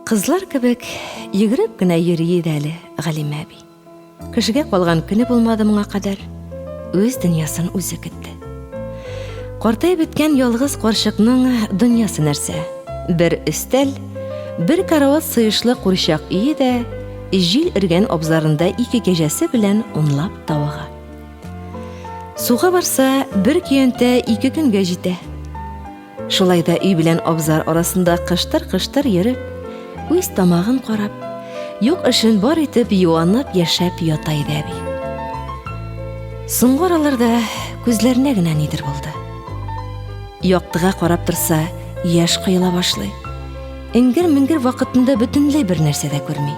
Кызлар кебек йөгереп кенә йөри иде әле Галимә әби. Кешегә калган көне булмады моңа кадәр. Үз дөньясын үзе көтте. Картаеп беткән ялгыз карчыкның дөньясы нәрсә? Бер өстәл, бер карават сыешлы курчак өе дә, җил өргән абзарында ике кәҗәсе белән унлап тавыгы. Суга барса, бер көянтә ике көнгә җитә. Шулай да өй белән абзар арасында кыштыр-кыштыр йөреп, үз тамагын карап, юк эшен бар итеп юанып яшәп ята иде әби. Соңгы араларда күзләренә генә нидер булды. Яктыга карап торса, яшь коела башлый. Эңгер-меңгер вакытында бөтенләй бер нәрсә дә күрми.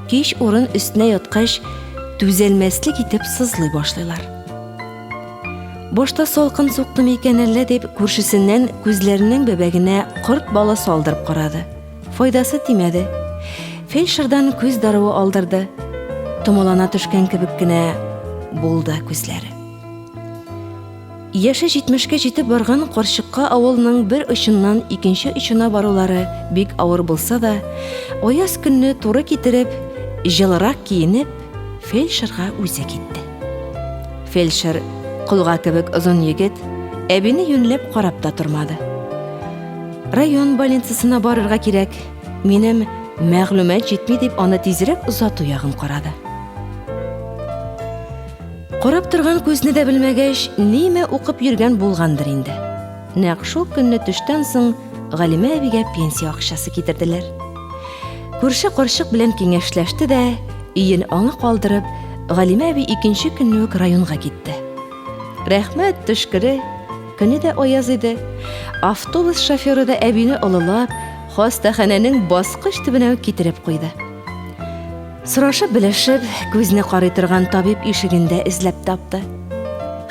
Кич урын өстенә яткач, түзәлмәслек итеп сызлый башлыйлар. Башта салкын сукты микән әллә дип, күршесеннән күзләренең бәбәгенә корт балы салдырып карады. Файдасы тимәде. Фельдшердан күз даруы алдырды. Томалана төшкән кебек кенә булды күзләре. Яше җитмешкә җитеп барган карчыкка авылның бер очыннан икенче очына барулары бик авыр булса да, аяз көнне туры китереп, җылырак киенеп, фельдшерга үзе китте. Фельдшер, колга кебек озын егет, әбине юньләп карап та тормады. Район больницасына барырга кирәк, минем мәгълүмат җитми дип аны тизрәк озату ягын карады. Карап торган күзне дә белмәгәч, ниме укып йөргән булгандыр инде. Нәкъ шул көнне төштән соң Галимә әбигә пенсия акчасы китерделәр. Күрше карчык белән киңәшләште дә, өен аңа калдырып, Галимә әби икенче көнне үк районга китте. Рәхмәт төшкере, көне дә аяз иде. Автобус шоферы да әбине олылап, хастаханәнең баскыч төбенә үк китереп куйды. Сорашып-белешеп, күзне карый торган табиб ишеген дә эзләп тапты.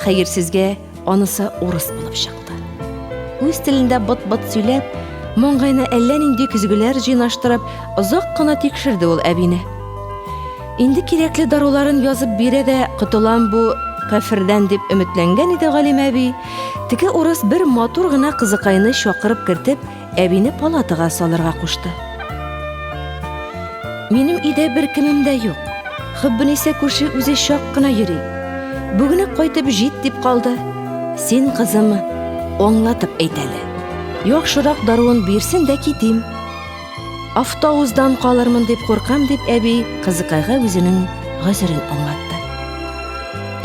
Хәерсезгә анысы урыс булып чыкты. Үз телендә быт-быт сөйләп, маңгаена әллә нинди көзгеләр җыйнаштырып, озак кына тикшерде ул әбине. Инде кирәкле даруларын язып бирә дә котылам бу кафирдән дип өметләнгән иде Галимә әби, теге урыс бер матур гына кызыкайны чакырып кертеп, Әбине палатага салырга кушты. Минем өйдә бер кемем дә юк. Хөббениса күрше үзе чак кына йөри. Бүген үк кайтып җит дип калды. Син, кызым, аңлатып әйт әле. Яхшырак даруын бирсен дә китим. Автобустан калырмын дип куркам дип әби кызыкайга үзенең гозерен аңлатты.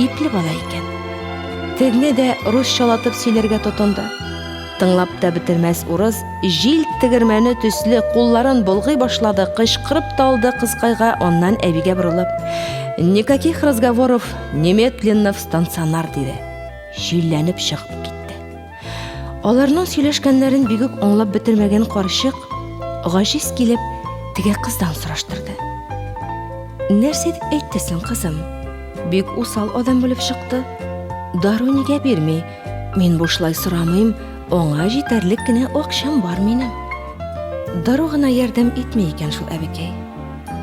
Ипле бала икән. Тегне дә русчалатып сөйләргә тотынды. Тыңлап та бетермәс урыс, җил тегермәне төсле кулларын болгый башлады, кычкырып та алды кызкайга, аннан әбигә борылып, Никаких разговоров, немедленно в станционар, диде. Җилләнеп чыгып китте. Аларның сөйләшкәннәрен бигүк аңлап бетермәгән карчык, гаҗиз килеп, теге кыздан сораштырды. Нәрсә дип әйтте соң, кызым? Бик усал адам булып чыкты. Дару нигә бирми? Мин бушлай сорамыйм, аңа җитәрлек кенә акчам бар минем. Дару гына ярдәм итми икән шул, әбекәй.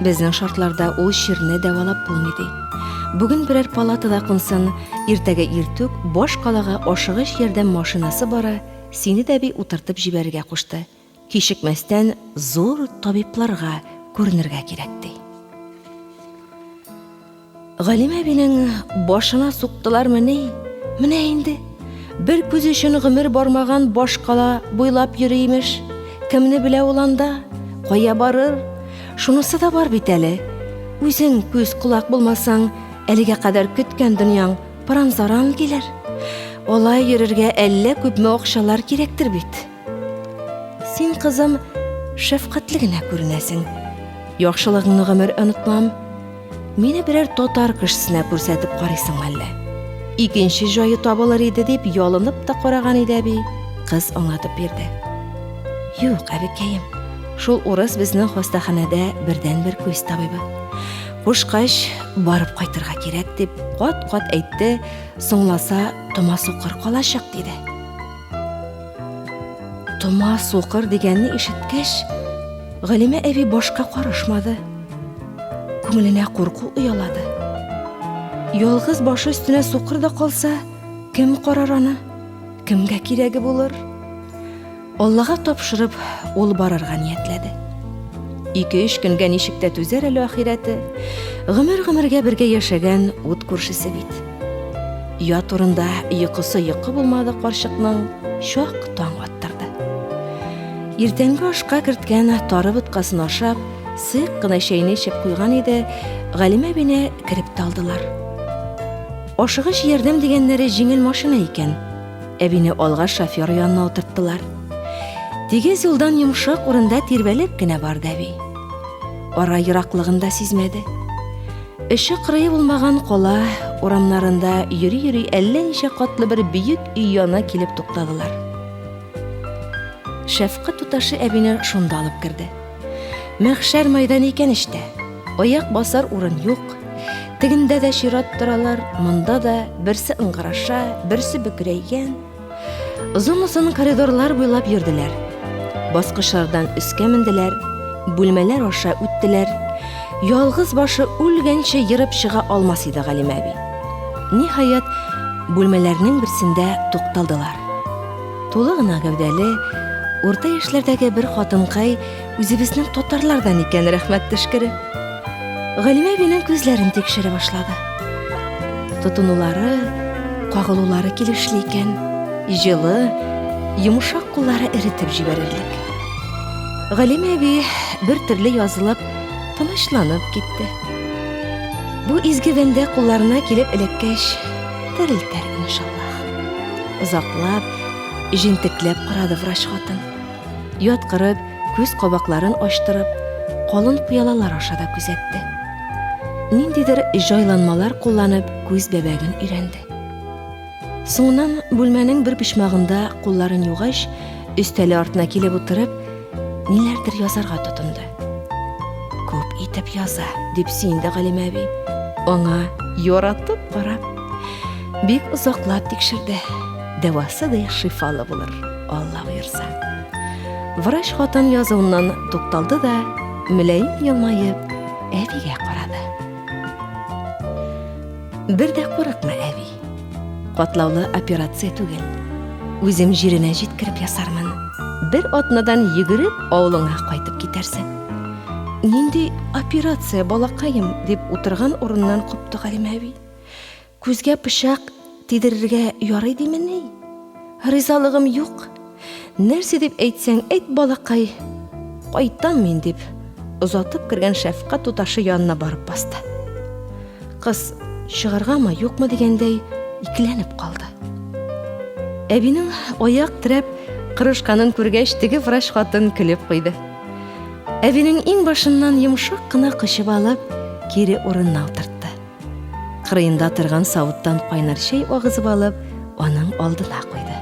Безнең шартларда ул чирне дәвалап булмый ди. Бүген берәр палатада кунсын, иртәгә иртүк баш калага ашыгыч ярдәм машинасы бара, сине дә би утыртып җибәрергә кушты. Кичекмәстән зур табибларга күренергә кирәк ди. Галимә әбинең башына суктылармыни? Менә инде. Бер күз өчен гомер бармаган башкала буйлап йөри имеш. Кемне белә ул анда? Кая барыр? Шунысы да бар бит әле. Үзең күз колак булмасаң, әлегә кадәр көткән дөньяң пыран-заран килер. Алай йөрергә әллә күпме акчалар кирәктер бит. Син, кызым, шәфкатьле генә күренәсең. Яхшылыгыңны гомер онытмам. Мине берәр татар кешесенә күрсәтеп карыйсың әллә? Икенче җае табылыр иде дип ялынып та караган иде әби, кыз аңлатып бирде. Юк, әбекәем, шул урыс безнең хастаханәдә бердәнбер күз табибы. Кушкач, барып кайтырга кирәк дип кат-кат әйтте, соңласа тома сукыр калачак диде. Тома сукыр дигәнне ишеткәч, Галимә әби башка карышмады. Күңеленә курку оялады. Ялгыз башы өстенә сукыр да калса, кем карар аны? Кемгә кирәге булыр? Аллага тапшырып, ул барырга ниятләде. Ике-өч көнгә ничек тә түзәр әле ахирәте. Гомер-гомергә бергә яшәгән ут күршесе бит. Ят урында йокысы йокы булмады карчыкның, чак таң аттырды. Иртәнге ашка керткән тары боткасын ашап, сыек кына чәйне эчеп куйган иде, Галимә әбине кереп тә алдылар. Ашыгыч ярдәм дигәннәре җиңел машина икән. Әбине алга шофер янына утырттылар. Тигез юлдан йомшак урында тирбәлеп кенә барды әби. Ара ераклыгын да сизмәде. Эше кырые булмаган кала урамнарында йөри-йөри әллә ничә катлы бер бөек өй янына килеп туктадылар. Шәфкать туташы әбине шунда алып керде. Мәхшәр мәйдан икән эчтә. Аяк басар урын юк. Тегендә дә чират торалар, монда да берсе ыңгыраша, берсе бөкрәйгән. Озын-озын коридорлар буйлап йөрделәр. Баскычлардан өскә менделәр, бүлмәләр аша үттеләр. Ялгыз башы үлгәнче ерып чыга алмас иде Галимә әби. Ниһаять, бүлмәләрнең берсендә тукталдылар. Тулы гына гәүдәле, урта яшьләрдәге бер хатынкай үзебезнең татарлардан икән, рәхмәт төшкере. Галимә әбинең күзләрен тикшерә башлады. Тотынулары, кагылулары килешле икән. Җылы, йомшак куллары эретеп җибәрерлек. Галимә әби бер төрле язылып, тынычланып китте. Бу изге бәндә кулларына килеп эләккәч, терелтер, иншаллаһ. Озаклап, җентекләп карады врач хатын. Яткырып, күз кабакларын ачтырып, калын пыялалар аша да күзәтте. Ниндидер җайланмалар кулланып, күз бәбәген өйрәнде. Соңыннан бүлмәнең бер почмагында кулларын югач, өстәле артына килеп утырып, ниләрдер язарга тотынды. Күп итеп яза, дип сөенде Галимә әби. Аңа яратып карап, бик озаклап тикшерде. Дәвасы да шифалы булыр, Алла боерса. Врач хатын язуыннан тукталды да, мөлаем елмаеп, әбигә карады. Бер дә курыкма, әби. Катлаулы операция түгел. Үзем җиренә җиткереп ясармын. Бер атнадан йөгереп авылыңа кайтып китәрсең. Нинди операция, балакаем, дип утырган урыннан купты Галимә әби. Күзгә пычак тидерергә ярый димени? Ризалыгым юк. Нәрсә дип әйтсәң әйт, балакай. Кайтам мин, дип, озатып кергән шәфкать туташы янына барып басты. Кыз чыгаргамы, юкмы дигәндәй, икеләнеп калды. Әбинең аяк терәп кырышканын күргәч, теге врач хатын көлеп куйды. Әбинең иң башыннан йомшак кына кочып алып, кире урынына утыртты. Кырыенда торган савыттан кайнар чәй агызып алып, аның алдына куйды.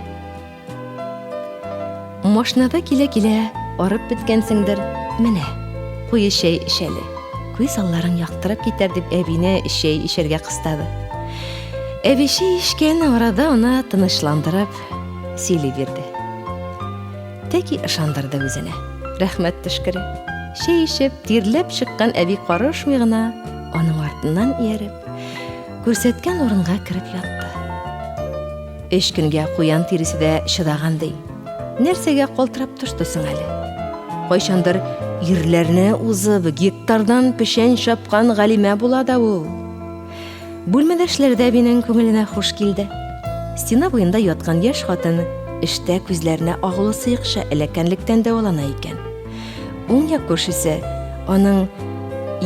Машинада килә-килә арып беткәнсеңдер, менә, куе чәй эч әле. Күз алларың яктырып китәр дип әбине чәй эчәргә кыстады. Әби чәй эчкән арада аны тынычландырып сөйли бирде. Тәки ышандырды үзенә. Рәхмәт төшкере. Чәй эчеп, тирләп чыккан әби карышмый гына аның артыннан ияреп, күрсәткән урынга кереп ятты. Өч көнгә куян тиресе дә чыдаган ди. Нәрсәгә калтырап төште соң әле? Кайчандыр ирләрне узып, гектардан печән чапкан Галимә була да ул. Бүлмәдәшләр дә әбинең күңеленә хуш килде. Стена буенда яткан яшь хатын эштә күзләренә агулы сыекча эләккәнлектән дәвалана икән. Уң як күршесе, аның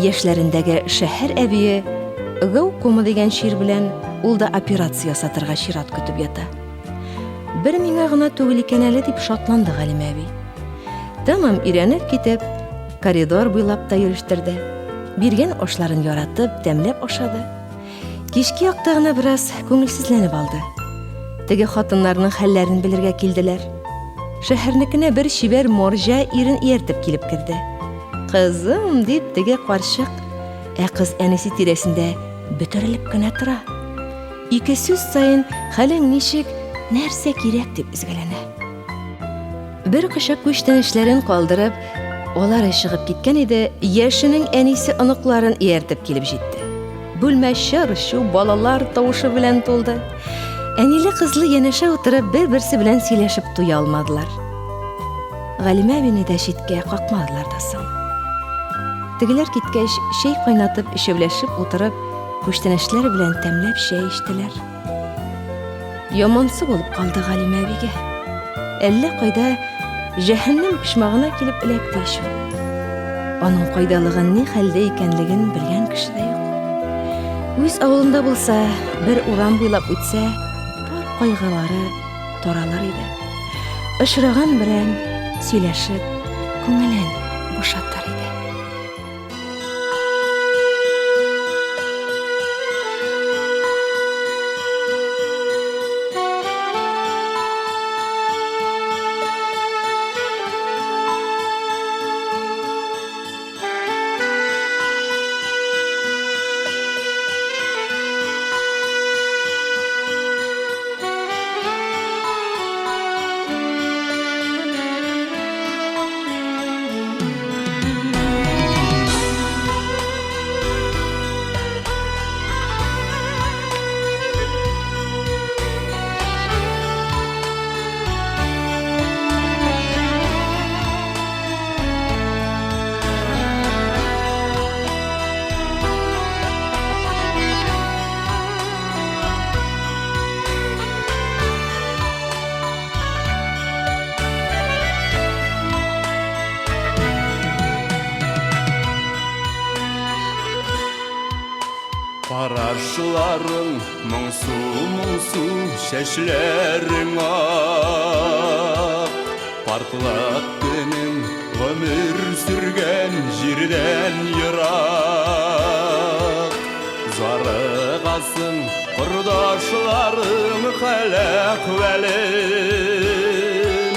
яшьләрендәге шәһәр әбие гаукома дигән чир белән ул да операция ясатырга чират көтеп ята. Бер миңа гына түгел икән әле дип шатланды Галимә әби. Тәмам өйрәнеп китеп, коридор буйлап та йөрештерде. Биргән ашларын яратып, тәмләп ашады. Кичке якта гына бераз күңелсезләнеп алды. Теге хатыннарның хәлләрен белергә килделәр. Шәһәрнекенә бер чибәр морҗа ирен ияртеп килеп керде. Кызым, дип теге карчык, ә кыз әнисе тирәсендә бөтерелеп кенә тора. Ике сүз саен хәлең ничек, нәрсә кирәк дип өзгәләнә. Бер кочак күчтәнәчләрен калдырып, алары чыгып киткән иде, яшенең әнисе оныкларын ияртеп килеп җитте. Бүлмә чыр-чу балалар тавышы белән тулды. Әниле-кызлы янәшә утырып, бер-берсе белән сөйләшеп туя алмадылар. Галимә әбине дә читкә какмадылар да соң. Тегеләр киткәч, чәй кайнатып, өчәүләшеп утырып, күчтәнәчләр белән тәмләп чәй эчтеләр. Ямансу булып калды Галимә әбигә. Әллә кайда җәһәннәм почмагына килеп эләкте ич ул. Аның кайдалыгын, ни хәлдә икәнлеген белгән кеше дә юк. Үз авылында булса, бер урам буйлап үтсә, бар кайгылары таралыр иде. Очраган белән сөйләшеп, күңелен бушатыр иде. Карашларың моңсу, моңсу, чәчләрең ак. Картлык көнең гомер сөргән җирдән ерак. Зарыгасың кордашларың хәл-әхвәлен.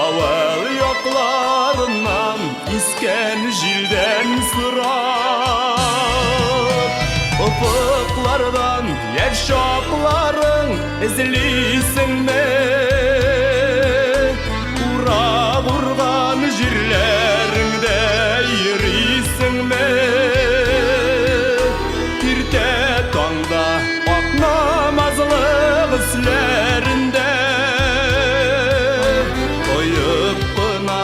Авыл якларыннан искән җилдән сорап. Офыклардан яшь чакларың эзлисеңме? Урап урган җирләреңдә йөрисеңме? Иртә таңда ак намазлык өсләрендә Оеп кына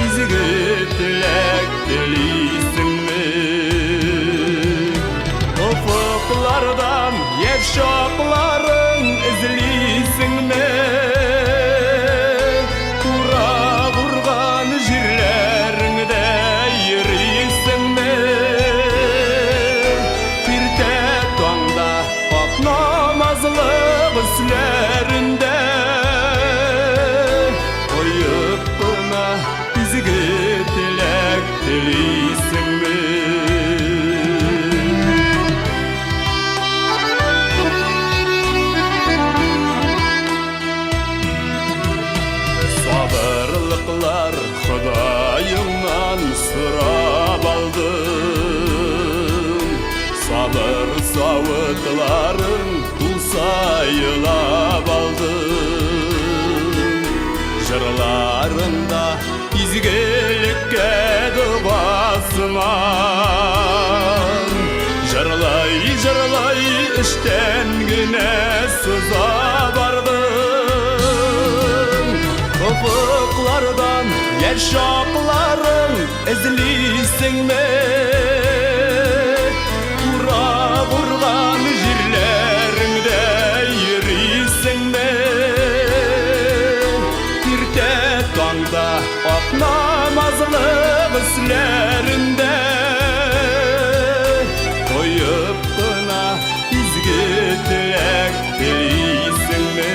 изге теләк телисеңме? Офыклардан яшь чакларың эзлисеңме? Урап урган җирләреңдә йөрисеңме? Иртә таңда ак намазлык өсләрендә Оеп кына изге теләк телисеңме? Сабырлыклар Ходаеңнан сорап алдың. Сабыр савытларың тулса елап алдың. Җырларыңда изгелеккә догасыман. Җырлай-җырлай эштән генә сыза бардың. Офыклардан яшь чакларың эзлисеңме? Урап урган җирләреңдә йөрисеңме? Иртә таңда ак намазлык өсләрендә Оеп кына изге теләк телисеңме?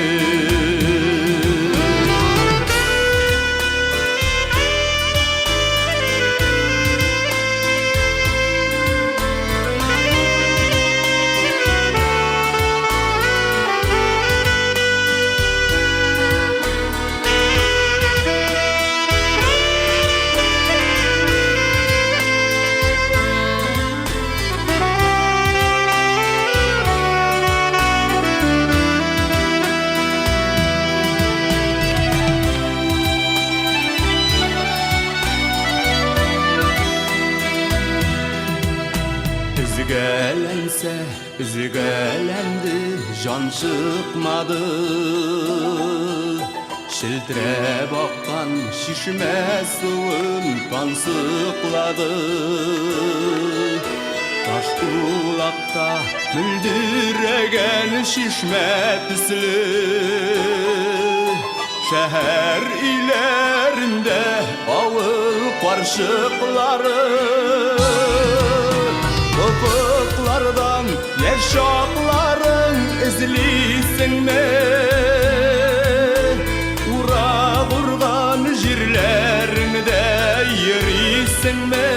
Өзгәләнсә, өзгәләнде, җан чыкмады. Челтерәп аккан чишмә суын тансыклады. Таш улакта мөлдерәгән чишмә төсле. Шәһәр өйләрендә авыл карчыклары Офыклардан яшь чакларың эзлисеңме? Урак урган җирләреңдә йөрисеңме?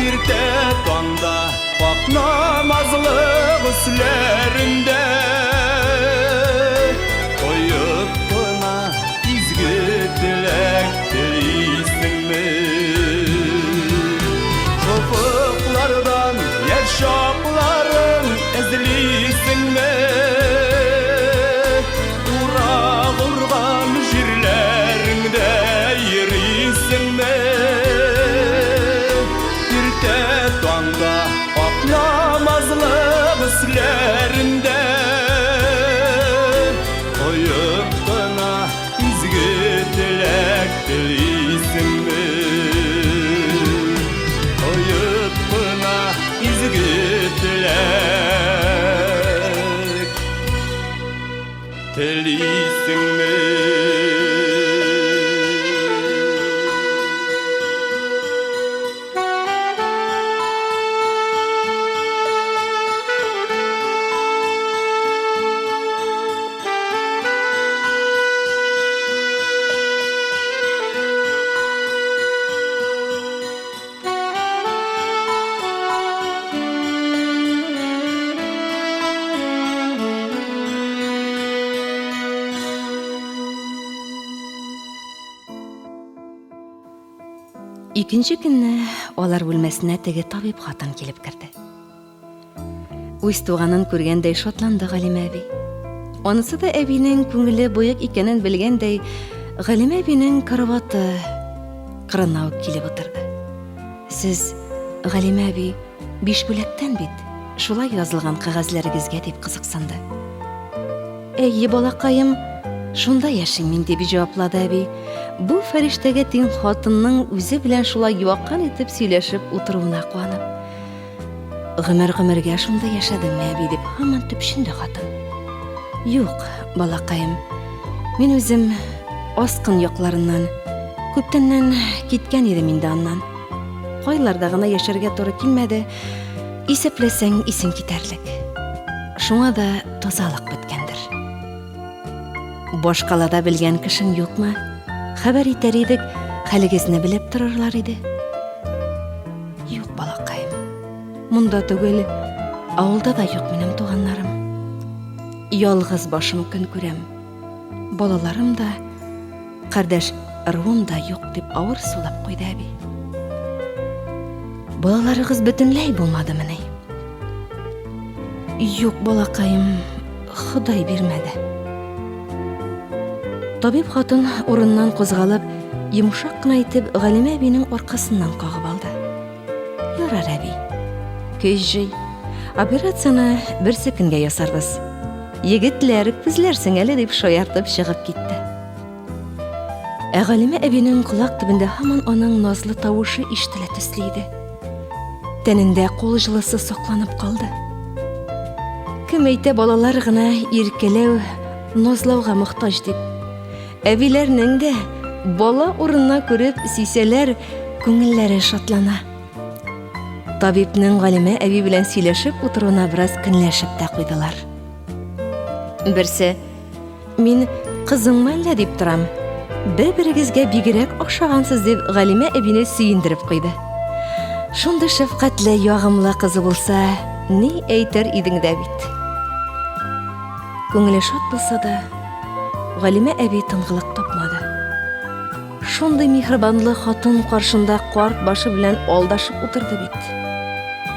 Иртә таңда ак намазлык өсләрендә Оеп кына изге теләк телисеңме? Офыклардан яшь чакларың эзлисеңме? Урак урган җирләреңдә йөрисеңме? Иртә таңда ак намазлык өсләрендә Оеп кына изге теләк телисеңме? Оеп кына изге теләк телисеңме? Икенче көнне алар бүлмәсенә теге табиб хатын килеп керде. Үз туганын күргәндәй шатланды Галимә әби. Анысы да әбинең күңеле боек икәнен белгәндәй, Галимә әбинең караваты кырына ук килеп утырды. Сез, Галимә әби, Бишбүләктән бит, шулай язылган кәгазьләрегезгә дип кызыксынды. Әйе, балакаем, шунда яшим мин, дип җаваплады әби. Бу фәрештәгә тиң хатынның үзе белән шулай юакан итеп сөйләшеп утыруына куанып. Гомер-гомергә шунда яшәдеңме, әби, дип һаман төпченде хатын. Юк, балакаем, мин үзем Аскын якларыннан. Күптәннән киткән идем инде аннан. Кайларда гына яшәргә туры килмәде, исәпләсәң исең китәрлек. Шуңа да тазалык беткәндер. Башкалада белгән кешең юкмы? Хәбәр итәр идек, хәлегезне белеп торырлар иде. Юк, балакаем. Монда түгел, авылда да юк минем туганнарым. Ялгыз башым көн күрәм. Балаларым да, кардәш ыруым да юк, дип авыр сулап куйды әби. Балаларыгыз бөтенләй булмадымыни? Юк, балакаем, Ходай бирмәде. Табиб хатын урыннан кузгалып, йомшак кына итеп Галимә әбинең аркасыннан кагып алды. Ярар, әби. Көч җый. Операцияне берсе көнгә ясарбыз. Егетләр, күзләрсең әле, дип шаяртып чыгып китте. Ә Галимә әбинең колак төбендә һаман аның назлы тавышы ишетелә төсле иде. Тәнендә кул җылысы сакланып калды. Кем әйтә балалар гына иркәләү, назлауга мохтаҗ дип. Әбиләрнең дә бала урынына күреп сөйсәләр, күңелләре шатлана. Табибның Галимә әби белән сөйләшеп утыруына бераз көнләшеп тә куйдылар. Берсе, мин кызыңмы әллә дип торам. Бер-берегезгә бигрәк охшагансыз дип Галимә әбине сөендереп куйды. Шундый шәфкатьле, ягымлы кызы булса, ни әйтер идең дә бит. Күңеле шат булса да, Галимә әби тынгылык тапмады. Шундый миһербанлы хатын каршында карт башы белән алдашып утырды бит.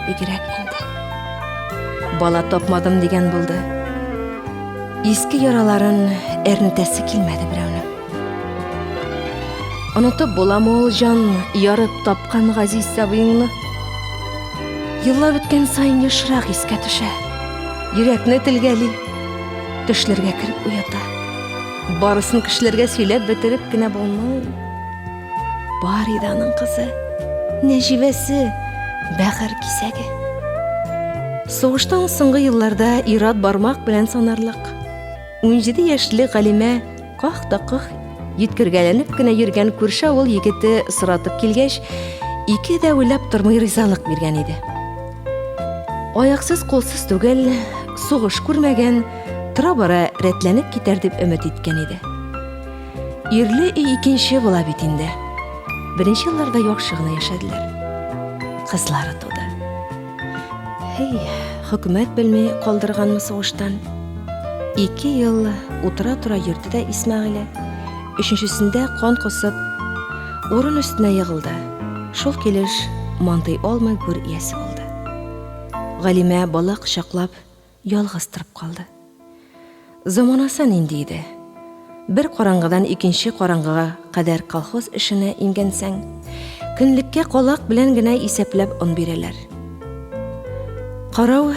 Бигрәк инде. Бала тапмадым дигән булды. Иске яраларын әрнетәсе килмәде берәүнең. Онытып буламы ул җан ярып тапкан газиз сабыеңны? Еллар үткән саен ешрак искә төшә. Йөрәкне телгәли, төшләргә кереп уята. Барысын кешеләргә сөйләп бетереп кенә булмый. Бар иде аның кызы, Нәҗибәсе, бәгырь кисәге. Сугыштан соңгы елларда ир-ат бармак белән санарлык. 17 яшьлек Галимә ках та кых йөткергәләнеп кенә йөргән күрше авыл егете соратып килгәч, ике дә уйлап тормый ризалык биргән иде. Аяксыз кулсыз түгел, сугыш күрмәгән, тора-бара рәтләнеп китәр дип өмет иткән иде. Ирле өй икенче була бит инде. Беренче елларда яхшы гына яшәделәр. Кызлары туды. Һей, хөкүмәт белми калдырганмы сугыштан? Ике ел утыра-тора йөрде дә Исмәгыйле. Өченчесендә кан косып, урын өстенә егылды. Шул килеш мантый алмый гүр иясе булды. Галимә бала кочаклап ялгыз торып калды. Заманасы нинди иде? Бер караңгыдан икенче караңгыга кадәр колхоз эшенә имгәнсәң, көнлеккә калак белән генә исәпләп он бирәләр. Карау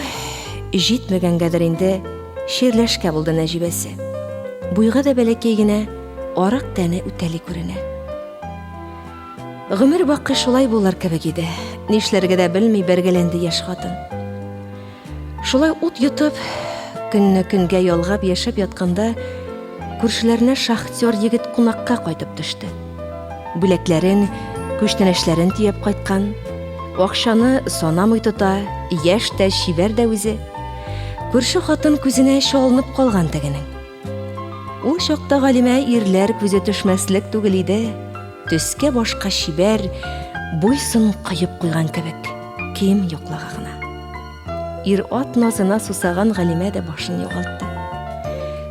җитмәгәнгәдер инде чирләшкә булды Нәҗибәсе. Буйга да бәләкәй генә, арык тәне үтәли күренә. Гомер бакый шулай булыр кебек иде. Нишләргә дә белми бәргәләнде яшь хатын. Шулай ут йотып, көнне көнгә ялгап яшәп ятканда, күршеләренә шахтер егет кунакка кайтып төште. Бүләкләрен, күчтәнәчләрен төяп кайткан. Акчаны санамый тота, яшь тә, чибәр дә үзе. Күрше хатын күзенә чалынып калган тегенең. Ул чакта Галимә ирләр күзе төшмәслек түгел иде. Төскә башка чибәр, буй-сын коеп куйган кебек, кием юклыгы гына. Ир-ат назына сусаган Галимә дә башын югалтты.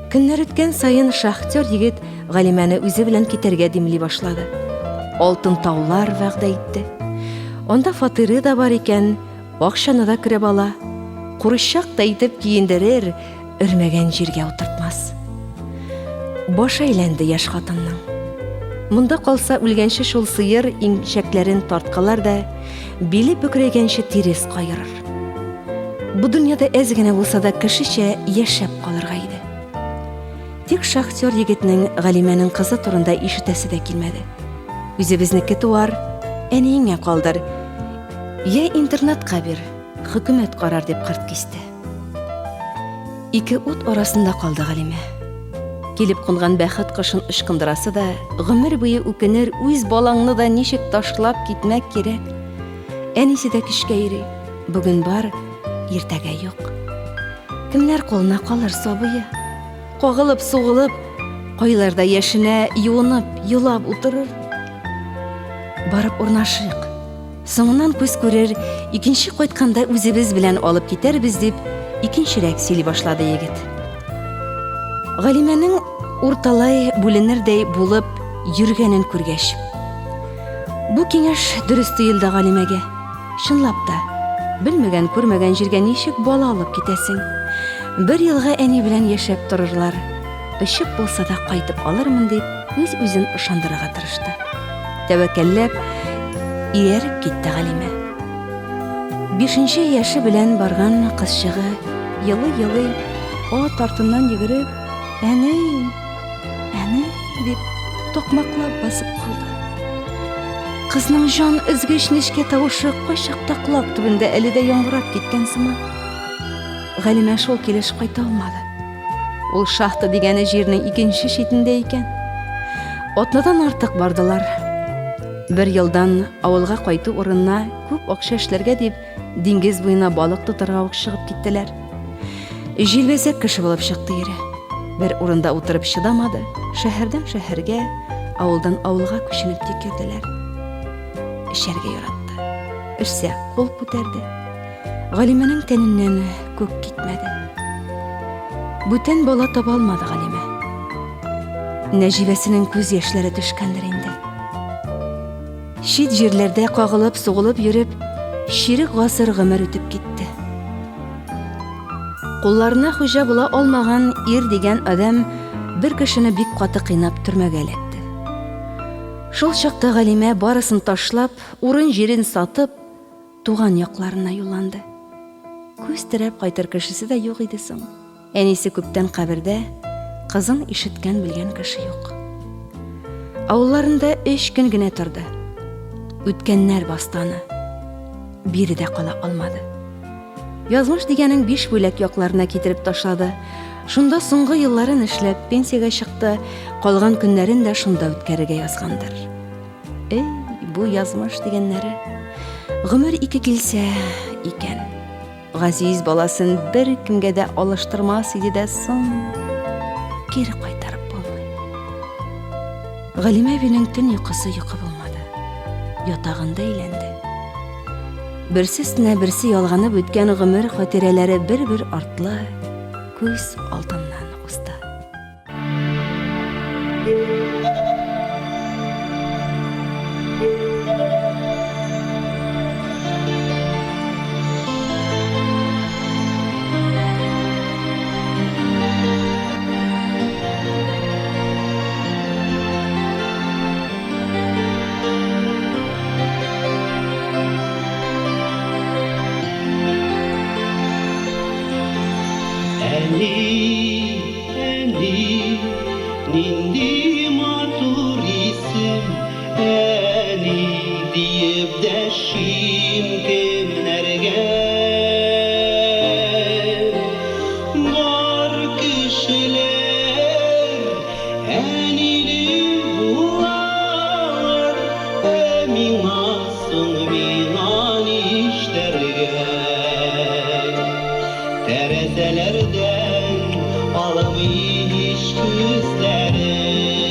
Көннәр үткән саен шахтер егет Галимәне үзе белән китәргә димли башлады. Алтын таулар вәгъдә итте. Анда фатиры да бар икән, акчаны да көрәп ала. Курчак та итеп киендерер, өрмәгән җиргә утыртмас. Башы әйләнде яшь хатынның. Монда калса үлгәнче шул сыер имчәкләрен тарткалар да, биле бөкрәйгәнче тирес каерыр. Бу дөньяда әз генә булса да кешечә яшәп калырга иде. Тик шахтер егетнең Галимәнең кызы турында ишетәсе дә килмәде. Үзебезнеке туар, әниеңә калдыр. Я интернатка бир, хөкүмәт карар дип кырт кисте. Ике ут арасында калды Галимә. Килеп кунган бәхет кошын ычкындырасы да, гомер буе үкенер, үз балаңны да ничек ташлап китмәк кирәк. Әнисе дә көчкә йөри. Бүген бар, иртәгә юк. Кемнәр кулына калыр сабые? Кагылып, сугылып, кайларда яшенә юынып, елап утырыр. Барып урнашыйк. Соңыннан күз күрер, икенче кайтканда үзебез белән алып китәрбез дип, икенчерәк сөйли башлады егет. Галимәнең урталай бүленердәй булып йөргәнен күргәч. Бу киңәш дөрес тоелды Галимәгә. Чынлап та, белмәгән, күрмәгән җиргә ничек бала алып китәсең? Бер елга әни белән яшәп торырлар. Очып булса да кайтып алырмын дип, үз-үзен ышандырырга тырышты. Тәвәккәлләп, ияреп китте Галимә. Бишенче яше белән барган кызчыгы елый-елый ат артыннан йөгереп, әни, әни дип токмаклап басып калды. Кызның җан өзгеч нечкә тавышы кайчакта колак төбендә әле дә яңгырап киткән сыман. Галимә шул килеш кайта алмады. Ул шахта дигәне җирнең икенче читендә икән. Атнадан артык бардылар. Бер елдан авылга кайту урынына күп акча эшләргә дип, диңгез буена балык тотарга ук чыгып киттеләр. Җилбәзәк кеше булып чыкты ире. Бер урында утырып чыдамады, шәһәрдән шәһәргә, авылдан авылга күченеп тик йөрделәр. Эчәргә яратты. Эчсә, кул күтәрде. Галимәнең тәненнән күк китмәде. Бүтән бала таба алмады Галимә. Нәҗибәсенең күз яшьләре төшкәндер инде. Чит җирләрдә кагылып-сугылып йөреп, чирек гасыр гомер үтеп китте. Кулларына хуҗа була алмаган ир дигән адәм бер кешене бик каты кыйнап төрмәгә эләкте. Шул чакта Галимә барысын ташлап, урын-җирен сатып, туган якларына юлланды. Күз терәп кайтыр кешесе дә юк иде соң. Әнисе күптән кабердә, Кызын ишеткән-белгән кеше юк. Авылларында өч көн генә торды. Үткәннәр басты аны. Биредә кала алмады. Язмыш дигәнең Бишбүләк якларына китереп ташлады. Шунда соңгы елларын эшләп, пенсиягә чыкты, калган көннәрен дә шунда үткәрергә язгандыр. Эй, бу язмыш дигәннәре. Гомер ике килсә икән. Газиз баласын бер кемгә дә алыштырмас иде дә соң, кире кайтарып булмый. Галимә әбинең төн йокысы йокы булмады. Ятагында әйләнде. Берсе өстенә берсе ялганып үткән гомер хатирәләре бер-бер артлы күз алдыннан узды. Әни, әни, нинди матур исем, әни диеп дәшим кемнәргә. Бар кешеләр әниле булалар, ә миңа соң миңа нишләргә? Тәрәзәләрдән алмый һич күзләрен.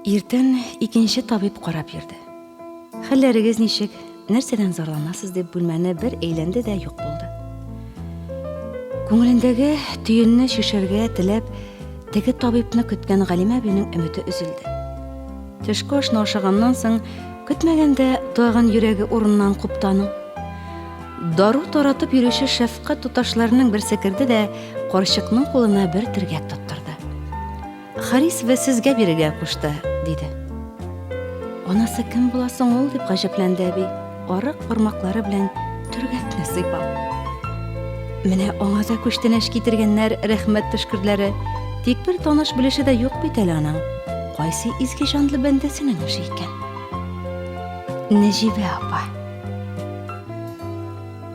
Иртән икенче табиб карап йөрде. Хәлләрегез ничек, нәрсәдән зарланасыз дип бүлмәне бер әйләнде дә юк булды. Күңелендәге төенне чишәргә теләп, теге табибны көткән Галимә әбинең өмете өзелде. Төшке ашны ашаганнан соң, көтмәгәндә тагын йөрәге урыннан купты аның. Дару таратып йөрүче шәфкать туташларының берсе керде дә карчыкның кулына бер төргәк тоттырды. Харисова сезгә бирергә кушты, диде. Анасы кем була соң ул, дип гаҗәпләнде әби, арык бармаклары белән төргәкне сыйпап. Менә аңа да күчтәнәч китергәннәр, рәхмәт төшкерләре. Тик бер таныш белеше дә юк бит әле аның. Кайсы изге җанлы бәндәсенең эше икән? Нәҗибә апа.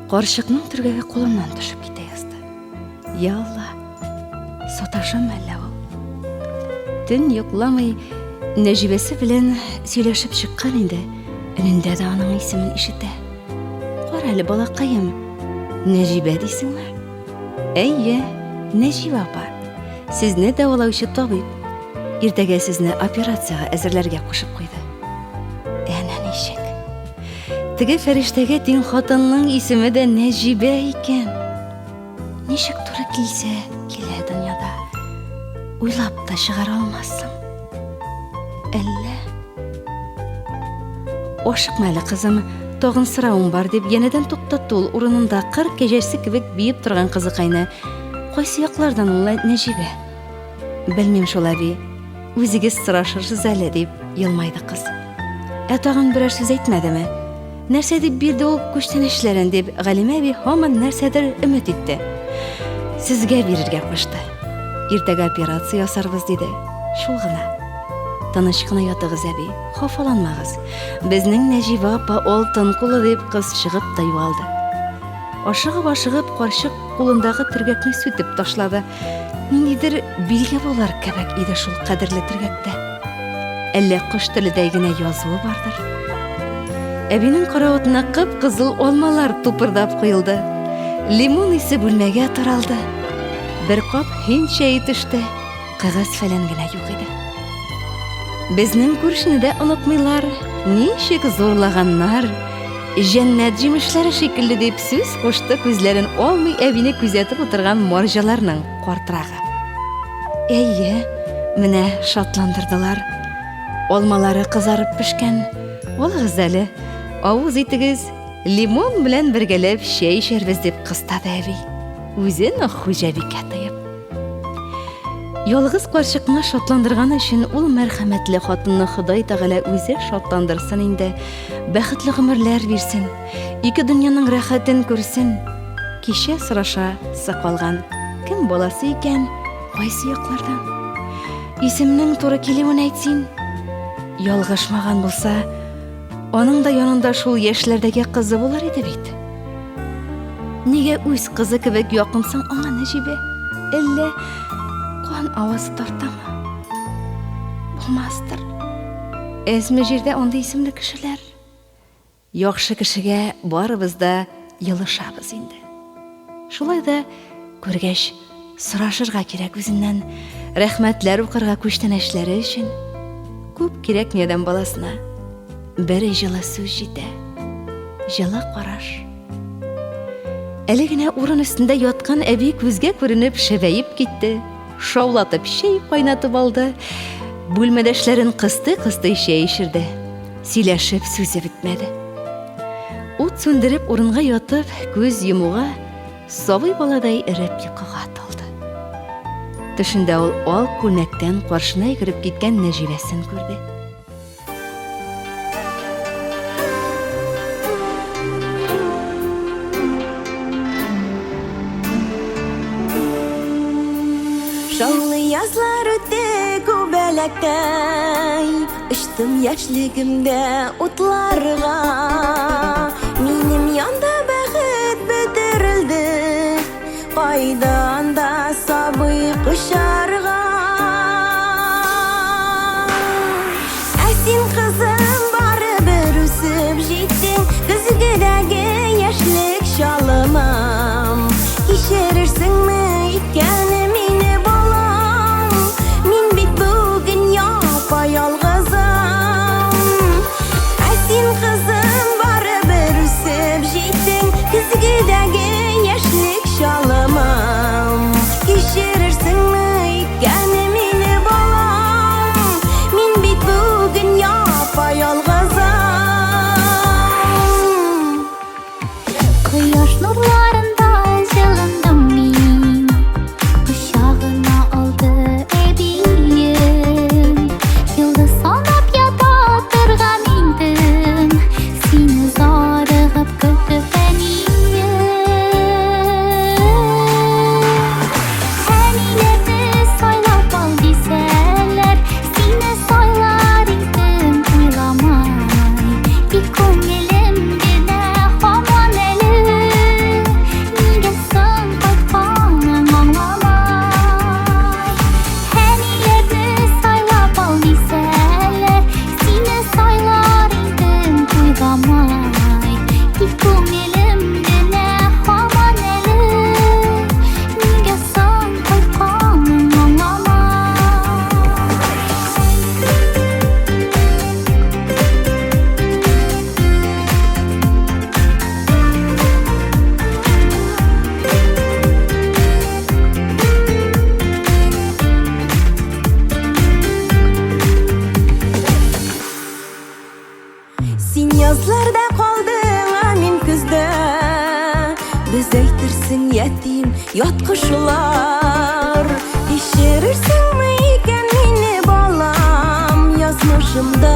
Карчыкның төргәге кулыннан төшеп китә язды. Я Алла, саташам әллә ул? Төн йокламый, Нәҗибәсе белән сөйләшеп чыккан инде. Өнендә дә аның исемен ишетә. Кара әле, балакаем, Нәҗибә дисеңме? Әйе, Нәҗибә апа. Сезне дәвалаучы табиб. Иртәгә сезне операциягә әзерләргә кушып куйды. Әнә ничек. Теге фәрештәгә тиң хатынның исеме дә Нәҗибә икән. Ничек туры килсә, килә дөньяда. Уйлап та чыгара алмассың. Әллә? Ашыкма әле, кызым, тагын соравым бар, дип янәдән туктатты ул урынында кыр кәҗәсе кебек биеп торган кызыкайны. Кайсы яклардан ул Нәҗибә? Белмим шул, әби. Үзегез сорашырсыз әле, дип елмайды кыз. Ә тагын берәр сүз әйтмәдеме? Нәрсә дип бирде ул күчтәнәчләрен, дип Галимә әби һаман нәрсәдер өмет итте. Сезгә бирергә кушты. Иртәгә операция ясарбыз, диде. Шул гына. Тыныч кына ятыгыз, әби, хафаланмагыз. Безнең Нәҗибә апа алтын кулы, дип кыз чыгып та югалды. Ашыгып-ашыгып карчык кулындагы төргәкне сүтеп ташлады. Ниндидер билге булыр кебек иде шул кадерле төргәктә. Әллә кош теледәй генә язуы бардыр. Әбинең караватына кып-кызыл алмалар тупырдап куелды. Лимон исе бүлмәгә таралды. Бер кап һинд чәе төште. Кәгазь фәлән генә юк иде. Безнең күршене дә онытмыйлар, ничек зурлаганнар. Җәннәт җимешләре шикелле дип сүз кушты күзләрен алмый әбине күзәтеп утырган марҗаларның картрагы. Әйе, менә шатландырдылар. Алмалары кызарып пешкән. Алыгыз әле, авыз итегез, лимон белән бергәләп чәй эчәрбез дип кыстады әби. Үзен хуҗабикә тоеп. Ялгыз карчыкны шатландырган өчен ул мәрхәмәтле хатынны Ходай Тәгалә үзе шатландырсын инде, бәхетле гомерләр бирсен, ике дөньяның рәхәтен күрсен. Кичә сораша сы калган, кем баласы икән, кайсы яклардан? Исемнең туры килүен әйт син. Ялгышмаган булса, аның да янында шул яшьләрдәге кызы булыр иде бит. Нигә үз кызы кебек якынсың аңа, Нәҗибә? Әллә кан авазы тартамы? Булмастыр. Әзме җирдә андый исемле кешеләр? Яхшы кешегә барыбыз да елышабыз инде. Шулай да күргәч, сорашырга кирәк үзеннән, рәхмәтләр укырга күчтәнәчләре өчен. Күп кирәкми адәм баласына. Бер җылы сүз җитә. Җылы караш. Әле генә урын өстендә яткан әби күзгә күренеп шәбәеп китте. Шаулатып чәй кайнатып алды. Бүлмәдәшләрен кыстый-кыстый чәй эчерде. Сөйләшеп сүзе бетмәде. Ут сүндереп урынга ятып, күз йомуга, сабый баладай эреп йокыга талды. Төшендә ул ал күлмәктән каршына йөгереп киткән Нәҗибәсен күрде. Шаулы язлар үтте күбәләктәй, Очтым яшьлегемдә утларга. Минем янда бәхет бетерелде, Кайдан да сабый кочарга. Ә син, кызым, барыбер үсеп җиттең, Көзгедәге яшьлек чалымым. Кичерерсеңме икән мине, балам? Мин бит бүген япа-ялгыз. ят кошлар. Кичерерсеңме икән мине, балам, язмышымда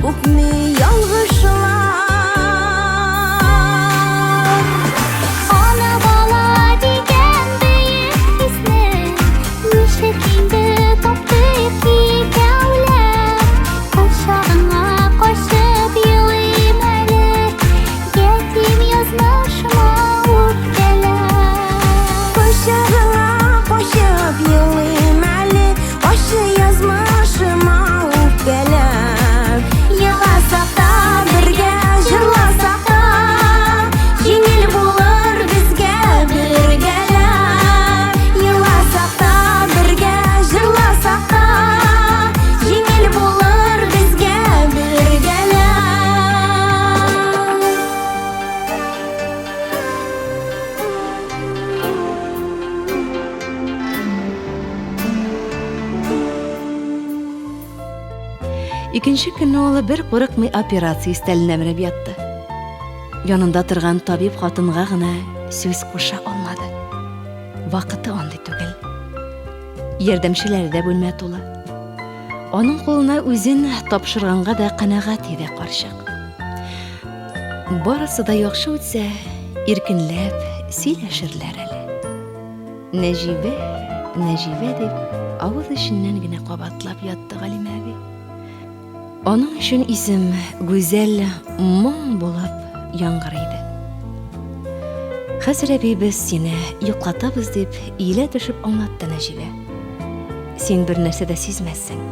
күпме ялгышлар. Ана бала дигән бөек хисне Ничек инде таптык икәүләп Кочагыңа качып елыйм әле Ятим язмышыма үпкәләп Кочагыңа качып елыйм әле, Ачы язмышыма үпкәләп. Еласак та бергә, җырласак та, Җиңел булыр безгә бергәләп. Еласак та бергә, җырласак та, Җиңел булыр безгә бергәләп. Икенче көнне ул бер курыкмый операция өстәленә менеп ятты. Янында торган табиб хатынга гына сүз куша алмады. Вакыты андый түгел. Ярдәмчеләре дә бүлмә тулы. Аның кулына үзен тапшырганга да канәгать иде карчык. Барысы да яхшы үтсә, иркенләп сөйләшерләр әле. Нәҗибә, Нәҗибә дип, авыз эченнән генә кабатлап ятты Галимә әби. Аның өчен исем гүзәл моң булып яңгырый иде. Хәзер әби без сине йоклатабыз дип иелә төшеп аңлатты Нәҗибә. Син бер нәрсә дә сизмәссең.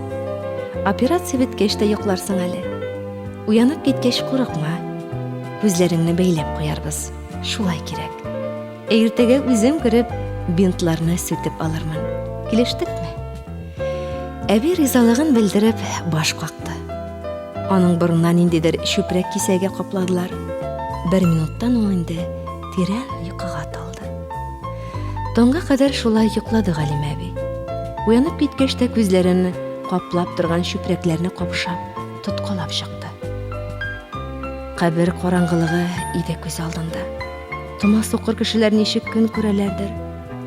Операция беткәч тә йокларсың әле. Уянып киткәч курыкма. Күзләреңне бәйләп куярбыз. Шулай кирәк. Ә иртәгә үзем кереп, бинтларны сүтеп алырмын. Килештекме? Әби ризалыгын белдереп, баш какты. Аның борынына ниндидер чүпрәк кисәге капладылар. Бер минуттан ул инде тирән йокыга талды. Таңга кадәр шулай йоклады Галимә әби. Уянып киткәч тә күзләрен каплап торган чүпрәкләрне капшап, тоткалап чыкты. Кабер караңгылыгы иде күз алдында. Тома сукыр кешеләр ничек көн күрәләрдер,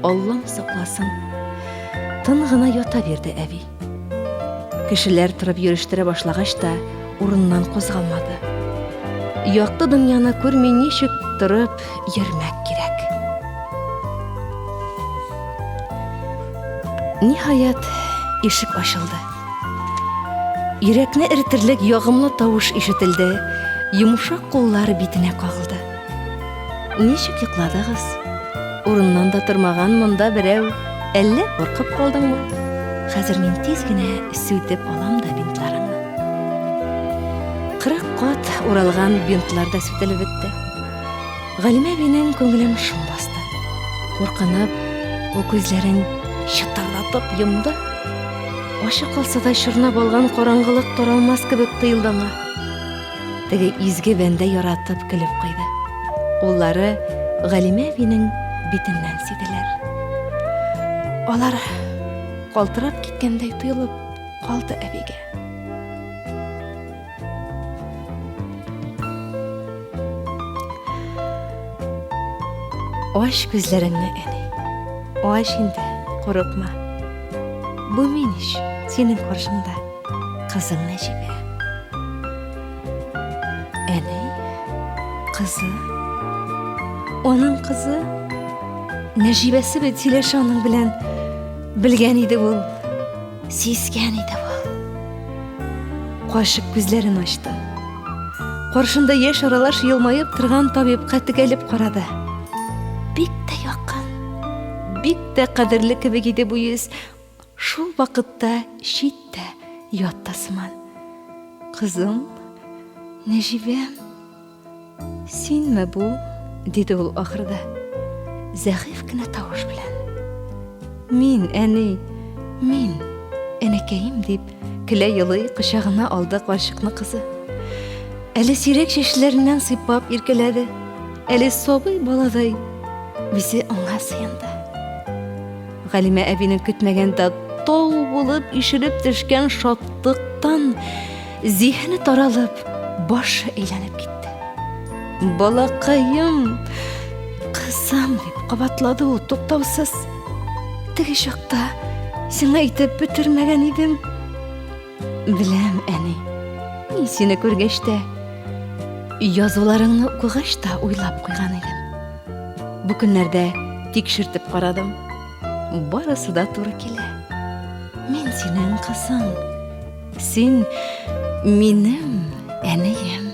Аллам сакласын. Тын гына ята бирде әби. Кешеләр торып йөрештерә башлагач та урыннан кузгалмады. Якты дөньяны күрми ничек торып йөрмәк кирәк. Ниһаять, ишек ачылды. Йөрәкне эретерлек ягымлы тавыш ишетелде, йомшак куллар битенә кагылды. Ничек йокладыгыз? Урыннан да тормаган монда берәү. Әллә куркып калдыңмы? Хәзер мин тиз генә сүтеп алам да бинтларыңны. 40 кат уралган бинтлар да сүтелеп бетте. Галимә әбинең күңелен шом басты. Куркынып, ул күзләрен чытырдатып йомды. Ачы калса да чорнап алган караңгылык таралмас кебек тоелды аңа. Теге изге бәндә яратып көлеп куйды. Куллары Галимә әбинең битеннән сиделәр. Алар калтырап киткәндәй тоелып калды әбигә. Ач күзләреңне, әни. Ач инде, курыкма. Бу мин ич, синең каршыңда. Кызың Нәҗибә. Әни, кызы. Аның кызы. Нәҗибәсе бит сөйләшә аның белән. Белгән иде ул. Сизгән иде ул. Кашык күзләрен ачты. Каршында яшь аралаш елмаеп торган табибка текәлеп карады. Бик тә якын, бик тә кадерле кебек иде бу йөз. Шул вакытта чит тә, ят та сыман. Кызым, Нәҗибәм, синме бу? диде ул ахырда, зәгыйфь кенә тавыш белән. Мин, әни, мин, әнекәем, дип, көлә елый кочагына алды карчыкны кызы. Әле сирәк чәчләреннән сыйпап иркәләде, әле сабый баладай үзе аңа сыенды. Галимә әбинең көтмәгәндә тау булып ишелеп төшкән шатлыктан зиһене таралып, башы әйләнеп китте. Балакаем! Кызым, дип кабатлады ул туктаусыз. Теге чакта сиңа әйтеп бетермәгән идем. Беләм, әни. Мин сине күргәч тә, язуларыңны укыгач та уйлап куйган идем. Бу көннәрдә тикшертеп карадым. Барысы да туры килә. Мин синең кызың. Син минем әнием.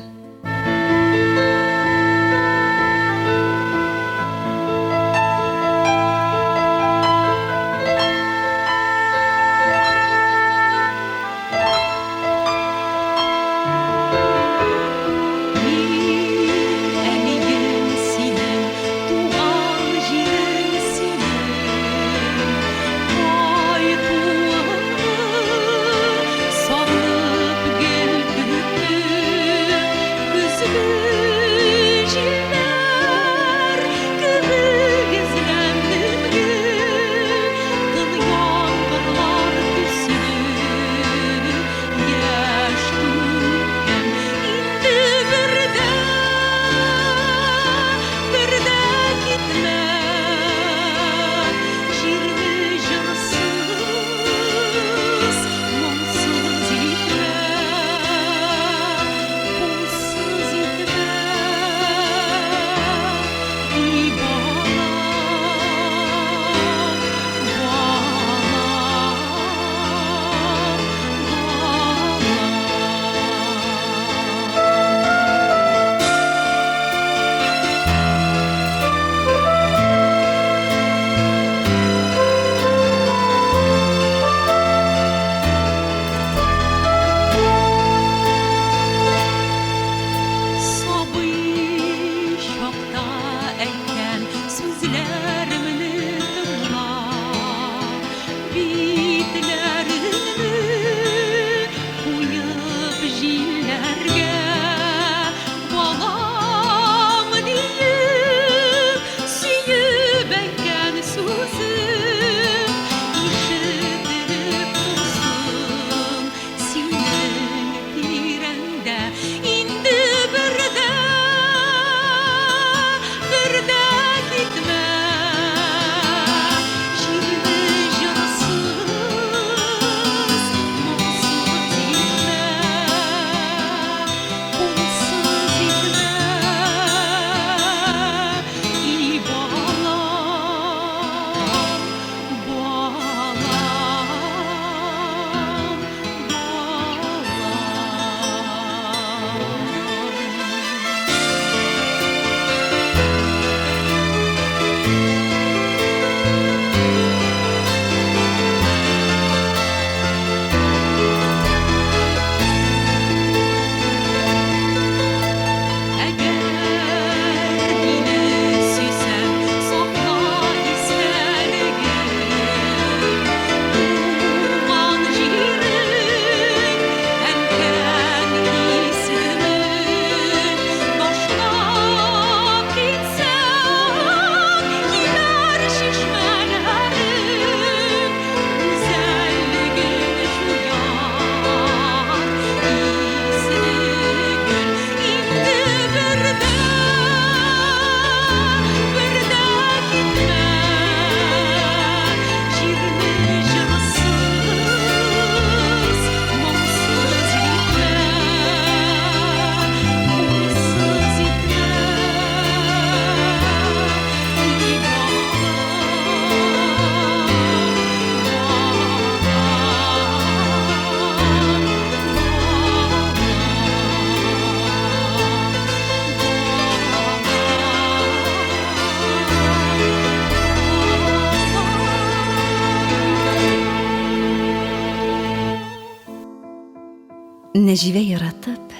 Нәҗибә яратып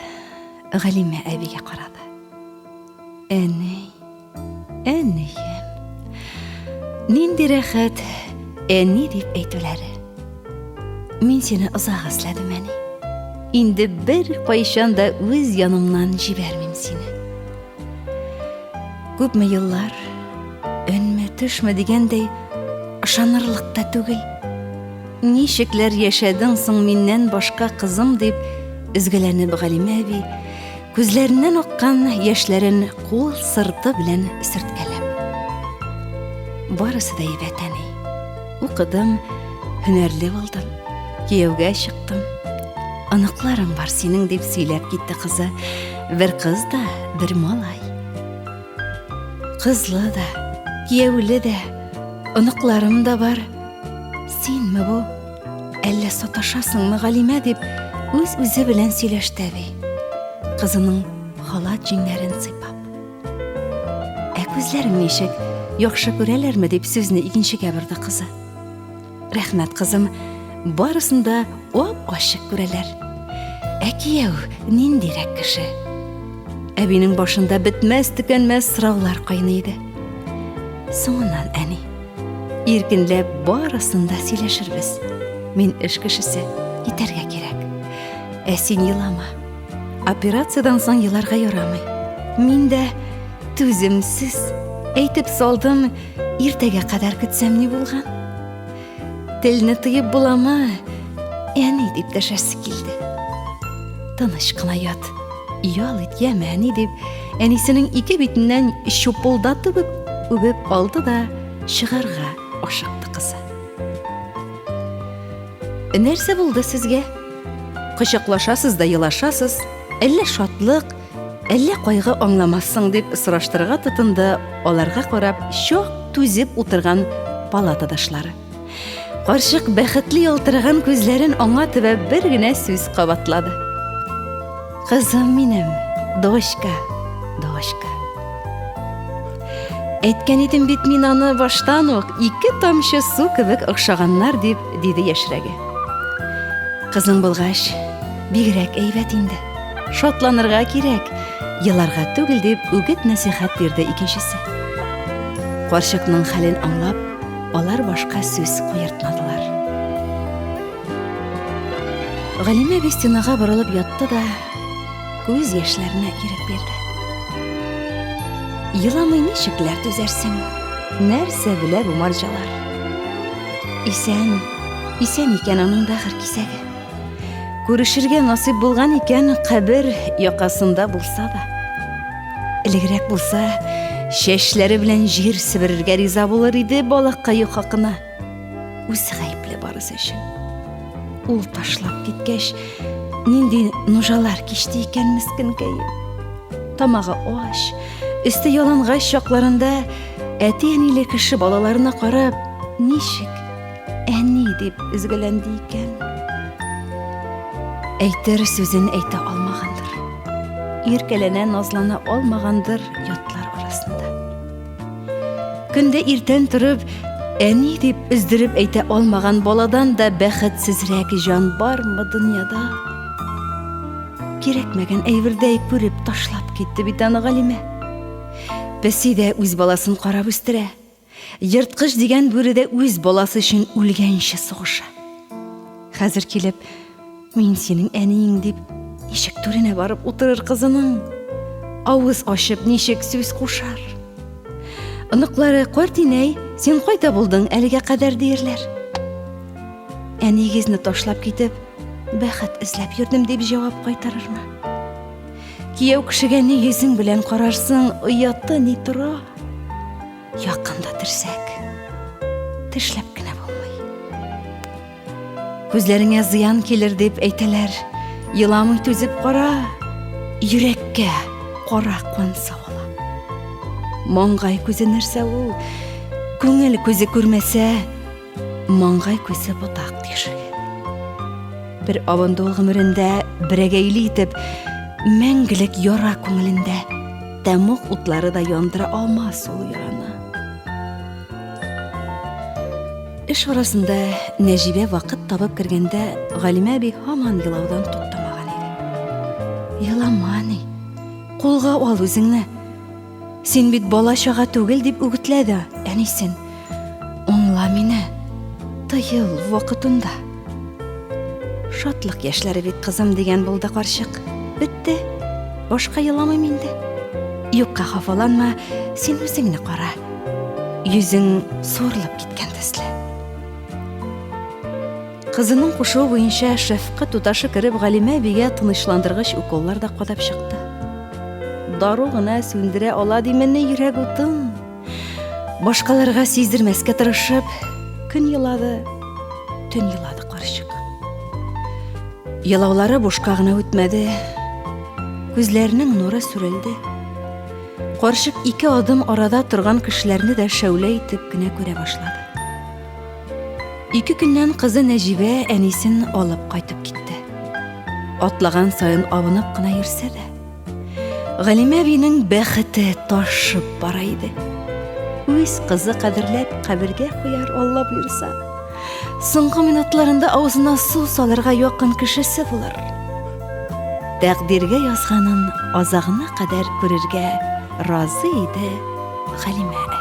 Галимә әбигә карады. Әни, әнием. Нинди рәхәт әни дип әйтүләре. Мин сине озак эзләдем, әни. Инде бер кайчан да үз янымнан җибәрмим сине. Күпме еллар, өнме, төшме дигәндәй, ышанырлык та түгел. Ничекләр яшәдең соң миннән башка, кызым, дип өзгәләнеп Галимә әби, күзләреннән аккан яшьләрен кул сырты белән сөрткәләп. Барысы да әйбәт, әни. Укыдым, һөнәрле булдым, кияүгә чыктым. Оныкларың бар синең, дип сөйләп китте кызы. Бер кыз да, бер малай. Кызлы да, кияүле дә, оныкларым да бар. Синме бу? Әллә саташасыңмы, Галимә, дип үз-үзе белән сөйләште әби. Кызының халат җиңнәрен сыйпап. Ә күзләрең ничек? Яхшы күрәләрме, дип сүзне икенчегә борды кызы. Рәхмәт, кызым, барысын да ап-ачык күрәләр. Ә кияү ниндирәк кеше? Әбинең башында бетмәс-төкәнмәс сораулар кайный иде. Соңыннан, әни, иркенләп барысын да сөйләшербез. Мин эш кешесе, китәргә кирәк. Ә син елама. Операциядән соң еларга ярамый. Мин дә түземсез. Әйтеп салдым, иртәгә кадәр көтсәм ни булган? Телне тыеп буламы? Әни дип дәшәсе килде. Тыныч кына ят. Ял ит, яме, әни дип, әнисенең ике битеннән чупылдатып үбеп алды да чыгарга ашыкты кызы. Нәрсә булды сезгә? Кочаклашасыз да елашасыз, әллә шатлык, әллә кайгы аңламассың дип сораштырырга тотынды аларга карап чак түзеп утырган палатадашлары. Карчык бәхетле ялтыраган күзләрен аңа төбәп бер генә сүз кабатлады. Кызым минем, дочка, дочка. Әйткән идем бит мин аны баштан ук ике тамчы су кебек охшаганнар дип, диде яшьрәге. Кызың булгач, бигрәк әйбәт инде. Шатланырга кирәк, еларга түгел дип үгет нәсихәт бирде икенчесе. Карчыкның хәлен аңлап, алар башка сүз куертмадылар. Галимә әби стенага борылып ятты да, күз яшьләренә ирек бирде. Еламый ничекләр түзәрсең? Нәрсә белә бу марҗалар? Исән, исән икән аның бәгырь кисәге. Күрешергә насыйп булган икән, кабер якасында булса да. Элегрәк булса, чәчләре белән җир себерергә риза булыр иде балаккае хакына. Үзе гаепле барысы өчен. Ул ташлап киткәч, нинди нужалар кичте икән мескенкәем. Тамагы ач, өсте ялангач чакларында әти-әниле кеше балаларына карап, ничек әни дип өзгәләнде икән. Әйтер сүзен әйтә алмагандыр. Иркәләнә, назлана алмагандыр ятлар арасында. Көндә иртән торып, әни дип өздереп әйтә алмаган баладан да бәхетсезрәк җан бармы дөньяда? Кирәкмәгән әйбердәй күреп ташлап китте бит аны Галимә. Песи дә үз баласын карап үстерә. Ерткыч дигән бүре дә үз баласы өчен үлгәнче сугыша. Хәзер килеп, Мин синең әниең дип, ничек түренә барып утырыр кызының? Авыз ачып ничек сүз кушар? Оныклары, карт инәй, син кайда булдың әлегә кадәр диерләр. Әниегезне ташлап китеп, бәхет эзләп йөрдем дип җавап кайтарырмы? Кияү кешегә ни йөзең белән карарсың, ояты ни тора? Якында терсәк, тешләп кенә булмый. Күзләреңә зыян килер дип әйтәләр. Еламый түзеп кара, йөрәккә кара кан савыла. Маңгай күзе нәрсә ул? Күңел күзе күрмәсә, маңгай күзе ботак тишеге. Бер абынды ул гомерендә берәгәйле итеп, мәңгелек яра күңелендә. Тәмуг утлары да яндыра алмас ул яраны. Эш арасында Нәҗибә вакыт табып кергәндә Галимә әби һаман елаудан туктамаган иде. Елама, әни. Кулга ал үзеңне. Син бит бала чага түгел дип үгетләде әнисен. Аңла мине. Тыел вакытында. Шатлык яшьләре бит, кызым, дигән булды карчык. Бетте. Башка еламыйм инде. Юкка хафаланма, син үзеңне кара. Йөзең суырылып киткән төсле. Кызының кушуы буенча шәфкать туташы кереп Галимә әбигә тынычландыргыч уколлар да кадап чыкты. Дару гына сүндерә ала димени йөрәк утын. Башкаларга сиздермәскә тырышып, көн елады, төн елады карчык. Елаулары бушка гына үтмәде. Күзләренең нуры сүрелде. Карчык ике адым арада торган кешеләрне дә шәүлә итеп кенә күрә башлады. Ике көннән кызы Нәҗибә әнисен алып кайтып китте. Атлаган саен абынып кына йөрсә дә, Галимә әбинең бәхете ташып бара иде. Үз кызы кадерләп кабергә куяр, Алла боерса. Соңгы минутларында авызына су салырга якын кешесе булыр. Тәкъдиргә язганын азагына кадәр күрергә разый иде Галимә әби.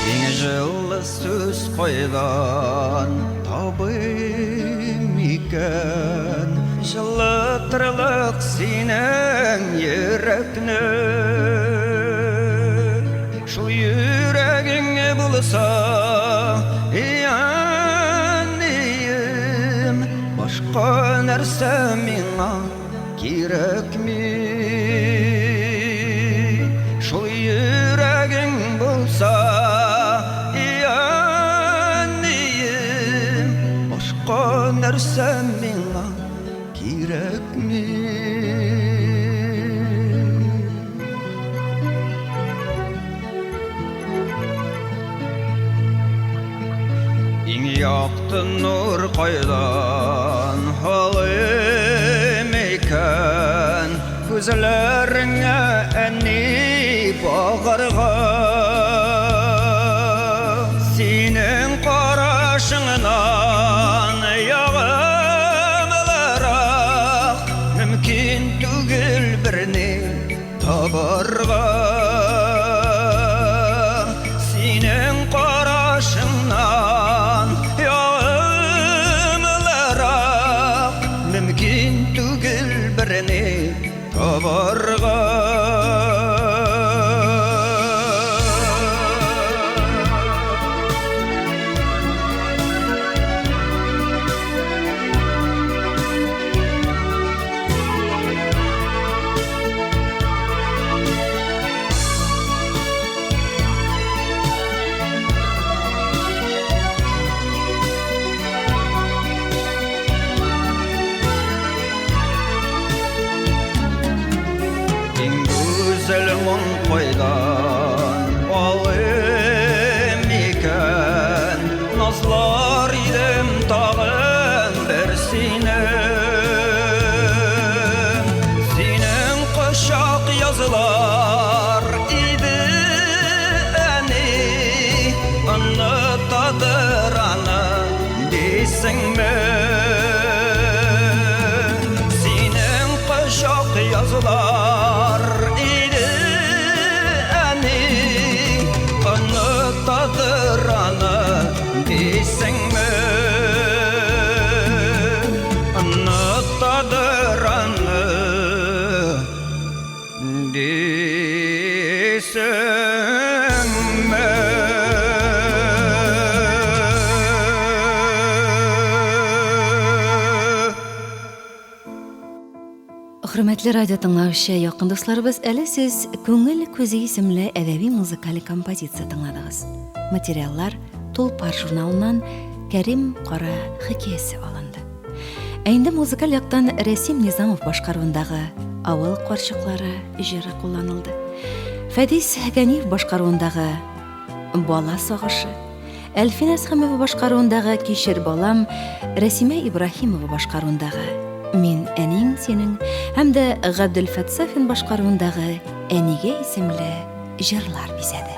Иң җылы сүз кайдан табыйм икән? Җылытырлык синең йөрәкне. Шул йөрәгең булса, әнием, башка нәрсә миңа Кирәкми шул йөрәгең булса, әнием, башка нәрсә миңа кирәкми. Иң якты нур кайдан алыйм икән? Күзләреңә әни багарга. Синең карашыңнан ягымлырак мөмкин түгел берни Табарга синең карашыңнан ягымлырак мөмкин түгел берни табарга. Иң гүзәл моң кайдан алыйм икән? Назлар идем тагын бер сине. Синең кочак язылар иде, әни, Онытадыр аны дисеңме? Синең кочак язылар иде, әни, Онытадыр аны дисеңме? Онытадыр аны дисеңме? Хөрмәтле радио тыңлаучы якын дусларыбыз, әле сез Күңел күзе исемле әдәби музыкаль композиция тыңладыгыз. Материаллар Тулпар журналыннан Кәрим Кара хикәясе алынды. Ә инде музыкаль яктан Рәсим Низамов башкаруындагы Авыл карчыклары җыры кулланылды. Фәдис Ганиев башкаруындагы Бала сагышы, Әлфин Әсхәмова башкаруындагы Кичер балам, Рәсимә Ибраһимова башкаруындагы Мин әниң синең һәм дә Габделфәт Сафин башкаруындагы Әнигә исемле җырлар бизәде.